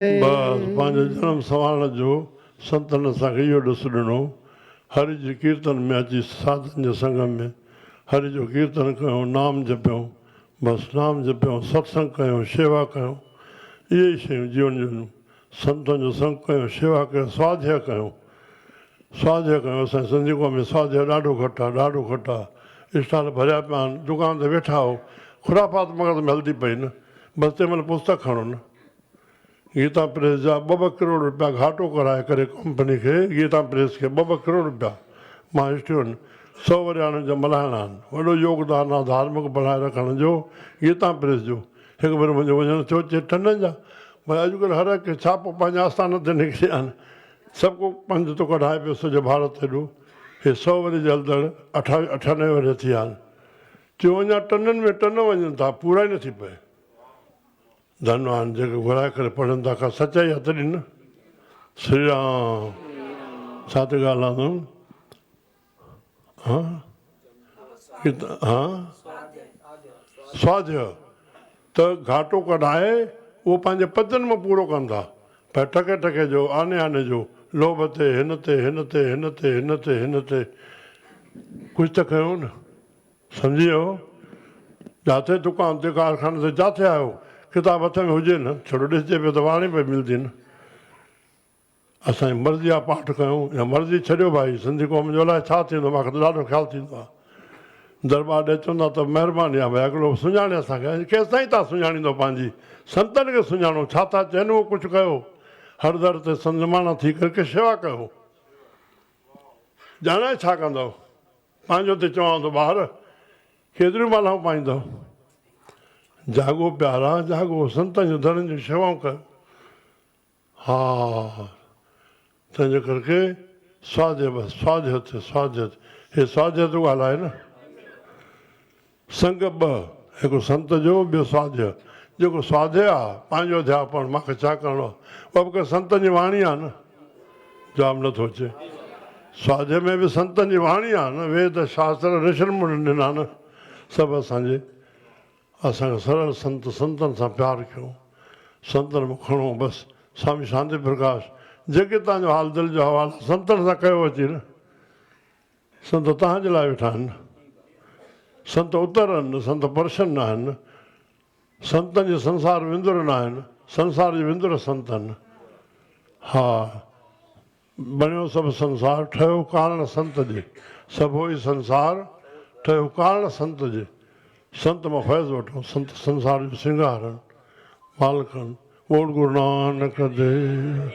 بس پنهنجي جنم سنوارڻ جو سنتن اسان کي اهو ڏس ڏنو. هري جي ڪيرتن ۾ اچي ساڌن جي سنگ ۾ هري جو ڪيرتن ڪيون، نام جپيون، بس نام جپيون، ستسنگ ڪيون، شيوا ڪيون. اهي ئي شيون جيون جون. سنتن جو سنگ ڪيون، شيوا ڪيون، سواڌيا ڪيون. سواڌيا ڪيون. اسان جي سنڌي قوم ۾ سواڌيا ڏاڍو گهٽ آ، ڏاڍو گهٽ آ. اسٽال ڀريا پيا آهن، دڪان تي ويٺا آهو، خرافات مغز ۾ هلندي پئي نه. بس تنهن مهل پستڪ کڻو نه. گيتا پريس جا ٻه ٻه ڪروڙ روپيا گهاٽو ڪرائي ڪري ڪمپني کي گيتا پريس کي ٻه ٻه ڪروڙ روپيا مان اسٽيون سو ورهياڻين جا ملهائڻا آهن. وڏو يوگدان آهي ڌارمڪ بڻائي رکڻ جو گيتا پريس جو. هڪ ڀيرو منهنجو وڃڻ ٿيو چي ٽنڊن جا ڀئي اڄڪلهه هر هڪ ڇاپو پنهنجي آستانه تي نڪري آهن. سڀ ڪو پنهنجو ٿو ڪڍائي پيو سڄو ڀارت هيڏو. هي سو ورهيه جي هلندڙ 98 ورهيه ٿي ويا آهن. چيو اڃا ٽنن ۾ ٽن وڃن ٿا پورا ئي نٿي پئي. ڌنوان جيڪي گهرائي ڪري پڙهن ٿا ڪا سچائي هٿ ڏين. شري رام ڇا تي ڳالهه آندم ها ها سواڌيا ته گهاٽو ڪڍائي اهو پنهنجي پدن مان پورو ڪن ٿا پر ٽڪي ٽڪي جو آني آني جو لوڀ تي هن تي هن تي هن تي هن تي هن تي ڪجهه ته ڪيو نه. سمجهي ويو؟ جاٿي دڪان تي، ڪارخاني تي، جاٿي آيو، ڪتاب هٿ ۾ هجي نه، ڇڙو ڏسجي پيو ته واڻي پئي ملدي نه. اسان جي مرضي آ پاٺ ڪيون يا مرضي ڇڏيو ڀائي، سنڌي قوم جو الائي ڇا ٿيندو، مان کي ته ڏاڍو خيال ٿيندو آ. درٻار ڏي چوندا ته مهرباني آ ڀائي اڳلو سڃاڻي اسان کي، ڪيستائين تان سڃاڻيندو پنهنجي سنتن کي سڃاڻو، ڇا ٿا چين اهو ڪجهه ڪيو، هر در تي سنجماڻا ٿي ڪرڪي شيوا ڪيو. ڄاڻائي ڇا ڪندؤ؟ پنهنجو تي چوان ٿو ٻار ڪيتريون مالهائون پائيندؤ. جاڳو پيارا جاڳو سنتن جون ڌڻين جون شيوائون ڪيو. ها تنهنجي ڪرڪي سواڌي بس سواڌي ٿي سواڌي ٿي هي سواڌي ٿو ڳالهائي نه. سنگ ٻه، هڪ سنت جو، ٻيو سواڌيء. جيڪو سواڌيء آ، پنهنجو اڌياپڻ، مان کي ڇا ڪرڻو آ؟ اها به ڪنهن سنتن جي واڻي آ نه؟ جواب نه ٿو اچي. سواڌيء ۾ به سنتن جي واڻي آ نه؟ ويد، شاستر، رشن منين ڏنا نه؟ سڀ اسان جي. اسان کي سرل سنت، سنتن سان پيار ڪيو. سنتن مان کڻو بس. سوامي شانتي پرڪاش، جيڪي توهان جو حال دل جو حوال آ، سنتن سان ڪيو اچي نه؟ سنت توهان جي لاء ويٺا آهن. سنت اتر آهن، سنت پرشن نه آهن. سنتن جي سنسار وندر نه آهن، سنسار جي وندر سنت آهن. ها، بڻيو سڀ سنسار، ٺهيو ڪارڻ سنت جي. سڀوئي سنسار، ٺهيو ڪارڻ سنت جي. سنت مان فيض وٺو، سنت سنسار جو سينگار آهن، مالڪ آهن. ٻول گرو نانڪ ديو.